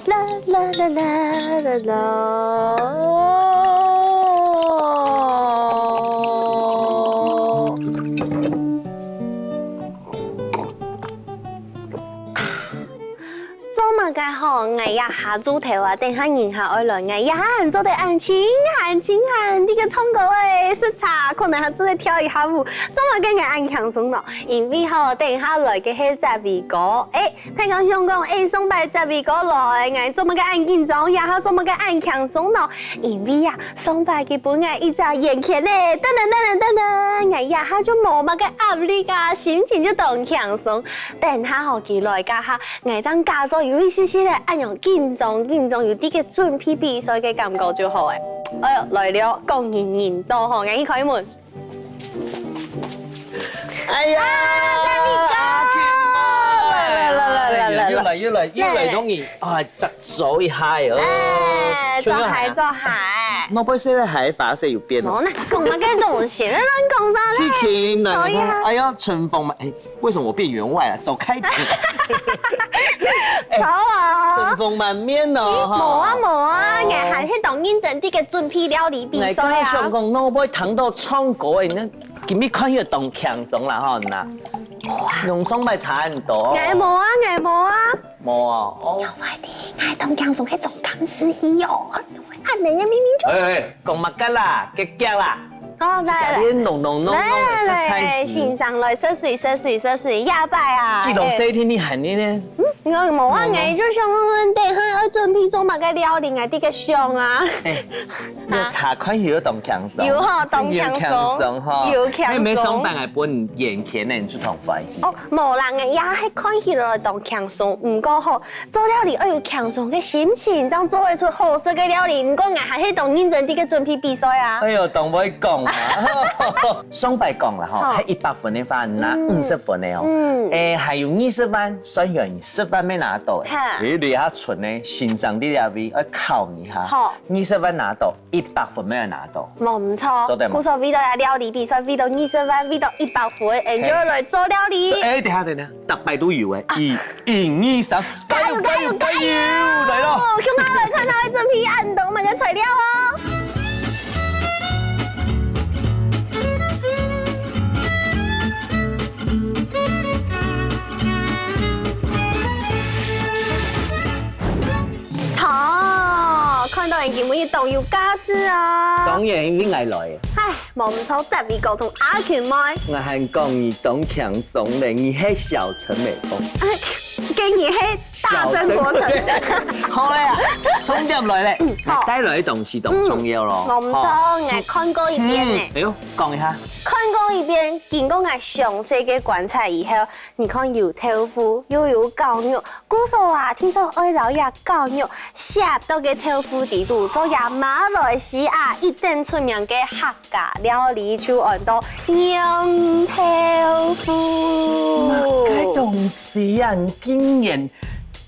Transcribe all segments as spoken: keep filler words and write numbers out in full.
啦啦啦啦啦啦。做麼个吼？𠊎這下做頭啊，等下人客愛來，𠊎這下還做得恁清閒清閒，這個唱歌仔，食茶，可能還做得跳一下舞。做麼个𠊎恁輕鬆呢？因為吼，等下來个係隻偉哥，欸， 大家想講，欸，上擺隻偉哥來，𠊎做麼个恁緊張，這下做麼个恁輕鬆呢？因為啊，上擺佢分𠊎一隻圓圈呢，噔噔噔噔噔噔，𠊎這下就無麼个壓力啊，心情就當輕鬆。等下吼，佢來該下，𠊎正假做有一息息仔，恁樣緊張緊張，有在該準備比賽个感覺就好欸。哎喲，來了，講人人多吼，𠊎去開門。 哎呀，啊，大偉哥！阿群妹，來來來來來，哎呀，又來又來又來，來。終於啊，隻早一下哦。哎，早嗨早嗨。那不是現在還發色有變哦？無啦，講麼个東西，亂講話咧。之前呢，早一下。哎呀，春風嘛，哎，為什麼我變員外啊？走開一點。哎，走哦。春風滿面哦，哈。無啊無啊，哦。𠊎還係當認真在該準備料理比賽啊。𠊎剛剛想講，那不會談到唱歌哎，那 今日看起來當輕鬆啦吼，那。哇，用上擺差很多。𠊎無啊，𠊎無啊。無啊，哦。有問題，𠊎當輕鬆，該種感覺係哦。恁樣明明就。哎哎，講麼个啦，結結啦。好，來來來。自家練弄弄弄弄來食菜時。來來來，先生來，食水食水食水，下擺啊。記得細聽你喊你呢。嗯，我無啊，𠊎就想問問，等下愛準備做麼个料理，𠊎在該想啊。哎， 你茶看起來當輕鬆，有吼，當輕鬆，真的有輕鬆吼。有輕鬆。你沒上班還分你眼前的人就當歡喜。哦，無啦，𠊎也係看起來當輕鬆，毋過吼，做料理愛有輕鬆个心情，正做得出好食个料理。毋過𠊎還係當認真在該準備比賽啊。哎喲，當會講啊！上擺講了吼，好。還一百分的話，拿五十分的哦。嗯。哎，還有二十萬，算有十萬沒拿到哎。哈。哎，你還存呢，先生在這位，愛考你哈。好。二十萬拿到， 一百分乜拿到。無毋著，做得無？故所為著這料理比賽，為著二十萬，為著一百分，𠊎就來做料理。哎，等下等下，逐擺都有哎，一、一、二、三，加油加油加油，來咯！共下來看下愛準備恁多麼个材料哦。 好，看到你今晡日當有架勢啊！當然，因為𠊎來。唉，無毋著，隻偉哥同阿群妹。𠊎還講你當輕鬆咧，你係小陳美鳳。啊，跟你係大曾國城。小曾，好了啊，重點來了，嗯，好。帶來的東西當重要咯。嗯，無毋著，吼。𠊎看過一遍呢。嗯，哎喲，講一下。看過一遍，經過𠊎詳細个觀察以後，你看有豆腐，又有絞肉， 故所啊，定著愛摎這絞肉，澀到个豆腐底肚，做這馬來西亞一等出名个客家料理，就安到釀豆腐。麼个東西啊？你竟然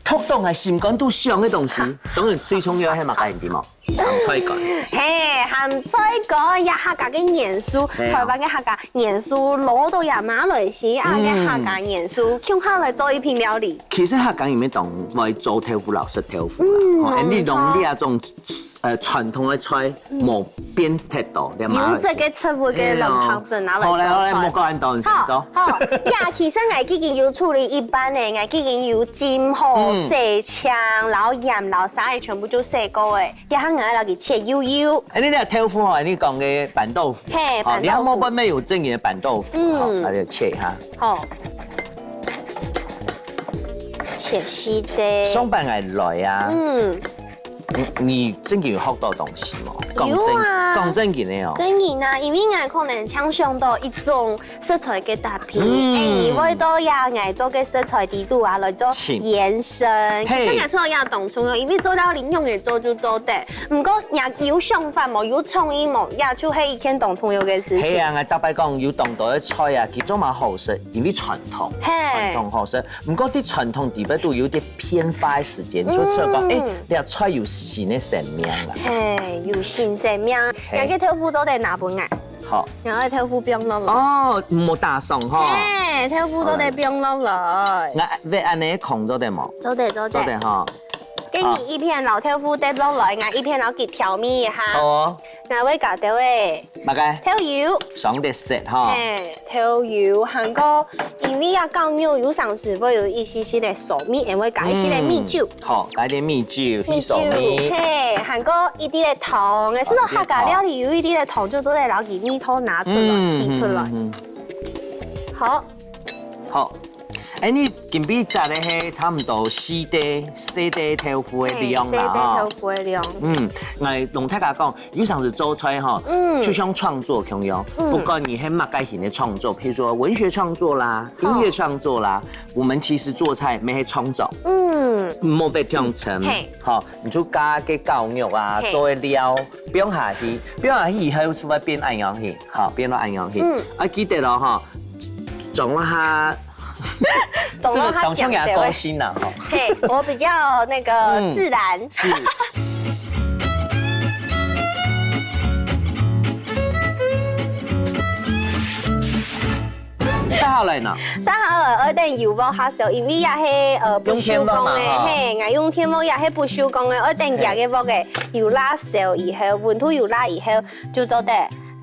讀到𠊎心肝肚想个東西。當然，最重要係麼个，你知無？ 鹹菜乾。嘿，鹹菜乾，這客家个元素，嘿啊。臺灣个客家元素，摎到這馬來西亞个客家元素，嗯。共下來做一片料理。其實客家人乜當會做豆腐摎食豆腐啦，嗯，吼，恁樣用這種，呃，傳統个菜，嗯。無變忒多，這馬來西亞。有這个植物个卵白質拿來做菜。嘿啊。好嘞，好嘞，莫講恁多，你先做。好，好，呀，其實𠊎已經有處理一半了，𠊎已經有浸好、嗯。洗淨，然後鹽、然後沙拉全部就洗過了。 這下𠊎摎佢切幼幼。哎，你這豆腐吼，你講个板豆腐，嘿，哦，你還無板豆腐。分咩有正經个板豆腐，嗯。哦，那就切一下。好。切細塊。上擺𠊎來啊，嗯。你，你正經有學到東西無？講正，有啊。講正經个哦。正經啊，因為𠊎可能常想到一種 食材个搭配，嗯。哎，你會到這𠊎做个食材底肚啊，來做請。延伸。嘿。其實𠊎想這當重要，因為做料理仰仔做就做得。毋過你有想法無？有創意無？這就係一件當重要个事情。係啊，𠊎逐擺講有當多个菜啊，佢做麼好食，因為傳統，嘿。傳統好食。毋過在傳統底背都有點變化个時間，就係講，嗯。哎，這菜有新个生命啦。嘿，有新生命。嘿。𠊎个豆腐做得拿分𠊎。好。𠊎个豆腐放落來。哦，莫打爽吼。嘿，豆腐做得放落來。𠊎會恁呢控做得無？做得，做得。做得吼。給你一片老豆腐跌落來，𠊎一片老給調味一下。好哦。𠊎會加兜个麼个？豆油。上得色吼。嘿。 豆油，還過因為啊，絞肉有常時會有一息息个臊味，也會加一息个米酒。嗯，好，加點米酒，去臊味。米酒，嘿，還過一滴个糖，欸，係講客家料理有一滴个糖，就做得摎佢味道拿出來，嗯，提出來。嗯，嗯，嗯。好。好。欸，你今晡日摘个係差毋多四垤，四垤豆腐个量啦，嘿，四垤豆腐个量。吼。嗯，𠊎同大家講， 有常時做菜吼，嗯。就像創作共樣，嗯。不管你係麼个型个創作，譬如說文學創作啦，好。音樂創作啦，我們其實做菜乜係創作，嗯。莫被當成，嘿。好，你就加个絞肉啊，嘿。做个料，放下去，放下去以後，就會變恁樣去，好，變到恁樣去。嗯。啊，記得哦，吼，掌握下 掌握下講究个。這個當像也高薪吶，吼。嘿，我比較那個，嗯，自然。是。晒好來呢？晒好了，愛等油鑊下燒，因為也係，呃，不鏽鋼个，用電鑊嘛，吼。嘿，𠊎用電鑊也係不鏽鋼个，愛等佢个鑊个油罅燒以後，溫度油罅以後，就做得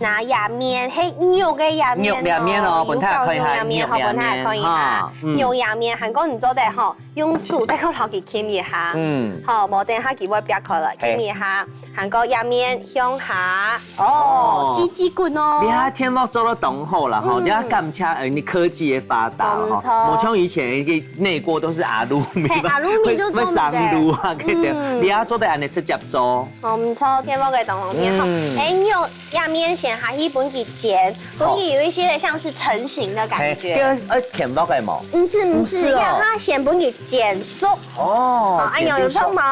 拿這面，係肉个這面哦，肉這面哦，有搞肉這面，分大家看一下，好，肉這面，分大家看一下。哈，嗯。肉這面，還過你做得吼，用手再過摎佢撳一下。嗯。好，無等下佢會煏開來，嘿。撳一下，還過這面向下。哦，哦。雞雞滾哦。你看電鑊做到當好啦，吼，嗯。你看感謝，呃，你科技个發達，吼，無錯。無像以前个內鍋都是aluminum，嘿，aluminum就做毋得。會，會生爐啊，對不對？嗯。你看做得恁呢直接做。哦，毋錯，電鑊个當方便，吼。嗯。欸，你有 這面先下去分佢煎，好。分佢有一些像是成型的感覺。嘿，這個愛電鑊个無？毋係，毋係，毋係哦。要佢先分佢煎熟。哦，好，哎呦，煎熟。有痛嗎？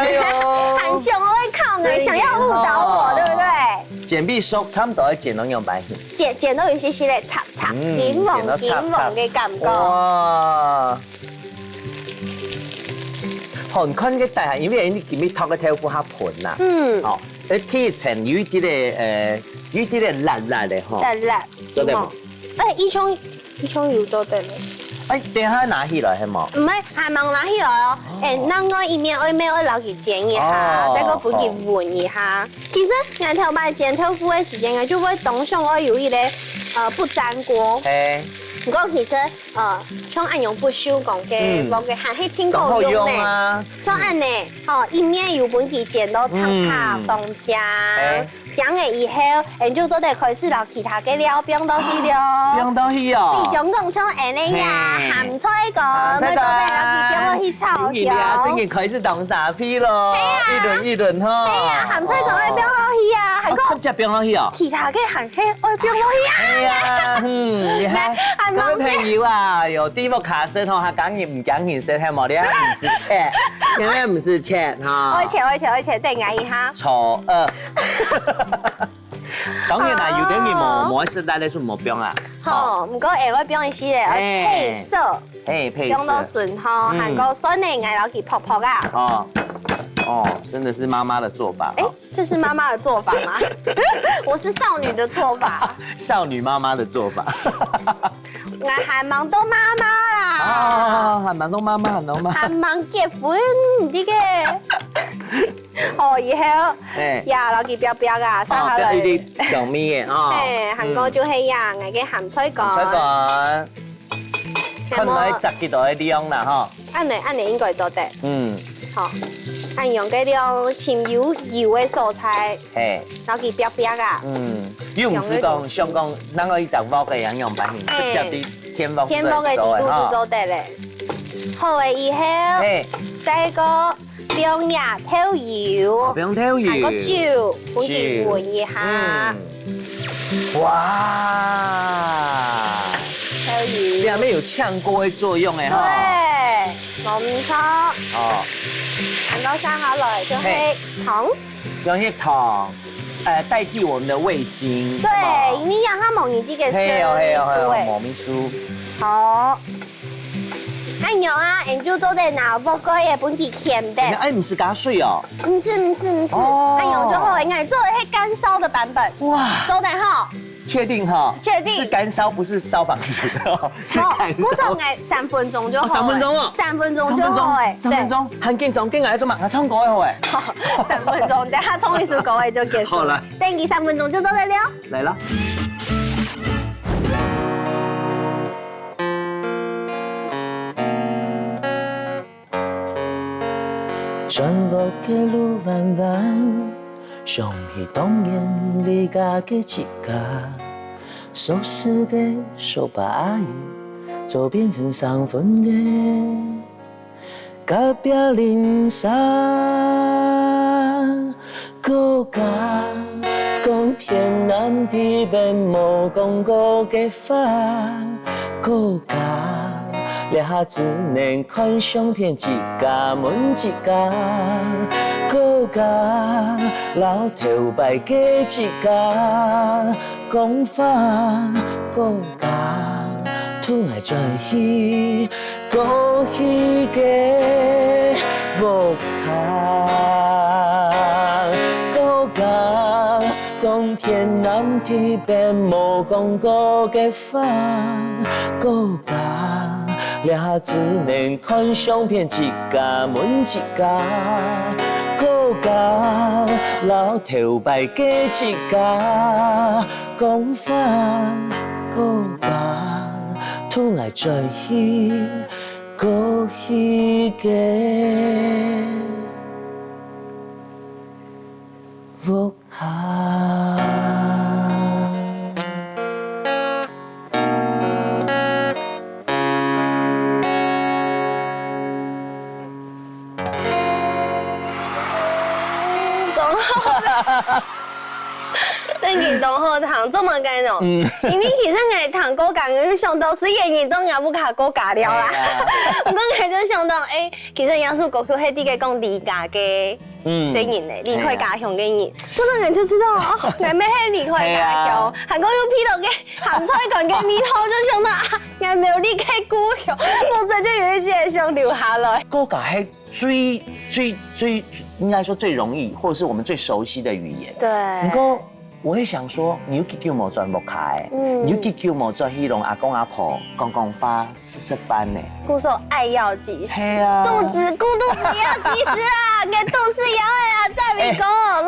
哎呦。很凶，我會看的，想要誤導我，對不對？煎必熟，差不多要煎到仰般形？煎，煎到有一些些个脆脆，嗯，金黃，煎到脆脆。金黃的感覺。哇。好，你看這個底下，因為你今日燙个豆腐較賁啦。嗯。好， 欸，第一層有一滴个，呃，有一滴个辣辣个吼。辣辣，做得無？有無？欸，一種，一種油做得了。欸，等下拿起來係無？毋係，還吂拿起來哦。哦。欸，另外一面，外面愛摎佢煎一下，哦，再過分佢燜一下。好。其實，𠊎頭擺煎豆腐个時間，𠊎就會當想愛有一個，呃，不粘鍋。嘿。毋過其實 呃，像恁樣不鏽鋼个，嗯。鑊个還係盡好用呢。當好用啊。像恁呢，吼，一面有分佢煎到脆脆，嗯。當香。欸。香了以後，𠊎就做得開始摎其他个料放落去了。放落去哦。比如講像恁呢呀，嘿。鹹菜乾，鹹菜乾。愛做得摎佢放落去炒香。今日啊，正經開始當沙皮咯，嘿啊。一輪一輪吼。嘿啊，鹹菜乾愛放落去啊，還有哦，直接放落去哦。其他个還 嘿，愛放落去啊！哎呀，嗯，你看，來，還吂切。各位朋友啊，有地方卡式吼，客家人毋驚人食，係無？你看毋使切，因為毋使切哈。愛切，愛切，愛切，等𠊎一下。錯愕。當然啦，有的人無，哦。無愛食辣个就無放啊。好，毋過會愛放一些，愛配色，嘿。嘿，配色。放到順吼，嗯。還過蒜呢，𠊎摎佢煸煸啊。哦，哦，真的是媽媽的做法。欸， 這是媽媽的做法嗎？我是少女的做法。少女媽媽的做法。𠊎還吂到媽媽啦。啊，還吂到媽媽，還吂媽媽。還吂結婚，這個。好，以後，哎。呀，摎佢煏煏啊，哦，煏下來。煏一滴調味个啊。嘿，還過就係呀，嗯。𠊎个鹹菜乾。鹹菜乾。 看來摘幾多个量啦，吼。恁呢，恁呢應該做得。嗯。好，恁樣个量，尋有油个所在，嘿。摎佢煏煏啊。嗯，又毋使講，用个東西。像講，拿到一隻鑊个樣樣般形，嘿。直接滴電鑊，電鑊个底肚就做得咧。吼。好个以後，嘿。再過 放若豆油，哦，放豆油。還過酒，分佢燜一下。酒。嗯。哇！豆油。這還有炝鍋个作用欸，吼。對，無錯。哦。還過接下來就係，嘿。糖。用些糖，呃，代替我們的味精，對，有無？因為讓它無你這個嘿哦，嘿哦，嘿哦，色素欸。無味素。好。恁樣啊，你就做得拿鑊蓋仔分佢牽等。哎，毋使加水哦。毋使，毋使，毋使，哦。恁樣就好了。𠊎做个係乾燒个版本。哇。做得吼。確定哈？確定。是乾燒，不是燒房子的哦，是乾燒。哦，不是，哎，三分鐘就好了。哦，三分鐘哦。三分鐘就好了，三分鐘，三分鐘，對。還緊張，緊來做嘛？𠊎唱歌就好了。三分鐘，等下唱一首歌仔就結束了。好了。等佢三分鐘就做得了。來了。 轉屋个路彎彎，想起當年離家个自家，熟識个叔伯阿姨，早變成生份个隔壁鄰舍。故家，講天南地北無講過个 話，故家，這下只能看相片，自家問自家。故家，摎頭擺个自家講話，故家，渡𠊎轉去過去个屋下。故家， 講天南地北無講過个話，故家，這下只能看相片，自家問自家。故家，摎頭擺个自家講話，故家，渡𠊎轉去過去个屋 下。當好聽，真經當好聽，做麼个呢？嗯。因為其實𠊎聽歌，感覺就想到，雖然你當然毋卡歌咖了啦，哎呀。毋過𠊎就想到，哎，其實這首歌曲係在該講離家个 嗯。細人呢，離開家鄉个人。係啊。故所𠊎就知道，哦，𠊎乜係離開家鄉，係啊。還過有鼻到个鹹菜乾个味道，就想到啊，𠊎無離開故鄉，故所就有一些想留下來。客家係最最最，應該說最容易，或者是我們最熟悉的語言。對。毋過 我會想說，你有幾久無轉屋下欸？嗯。你有幾久無轉去同阿公阿婆講講話、食食飯呢？故所愛要及時，係啊。肚子，顧肚子要及時啊，你肚屎枵个啊，再毋講，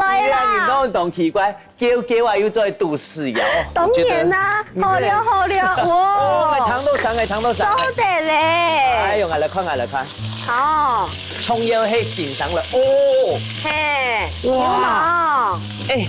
哎，來啦。你啊，你都當奇怪，噭噭啊，又做肚屎枵，哦，當然啦，我覺得，好了好了，哇。哦，哎，糖豆糖，哎，糖豆糖，哎。做得咧。哎喲，來看，來看。好。重要係欣賞了，哦。嘿，哇。有無？哎，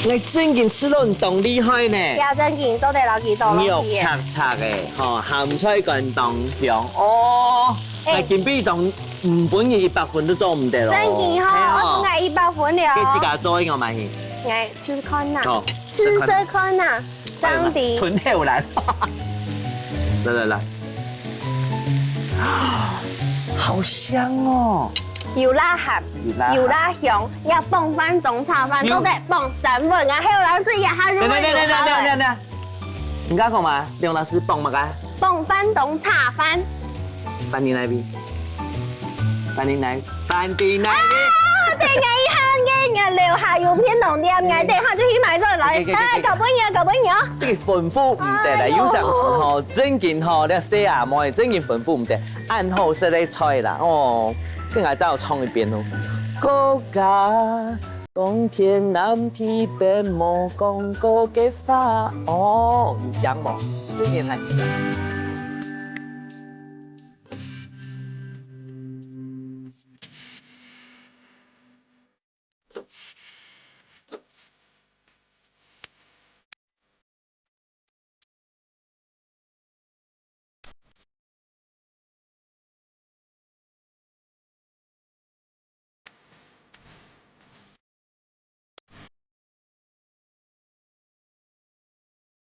𠊎真經試著你當厲害呢。呀，真經做得摎佢鬥落去耶。肉赤赤个，吼，鹹菜乾當香。哦，哎。𠊎今晡日當毋分你一百分都做毋得咯。真經吼，係哦。𠊎分𠊎一百分了。你自家做應該滿意。𠊎試看吶，好，試試看吶，上帝。吞口水。來來來。 好香哦。有罅鹹，有罅鹹。有罅香，愛傍飯當炒飯，有。做得傍三碗啊，還有人最愛下入味有罅欸。等等等等等等，你剛剛講麼个？兩老師傍麼个？傍飯當炒飯。飯在哪位？飯在哪位？飯在哪位？啊，等𠊎一下，𠊎留下有片當店，𠊎等下就去買做來。OK，OK，OK，OK。哎，交分你啊，交分你啊。這個吩咐毋得啦，哎喲。有當時吼，真經吼，你細阿妹真經吩咐毋得。 恁好食个菜啦，哦，跟𠊎再唱一遍哦。客家，講天南地北無講過个話，哦，有聽無？這邊來。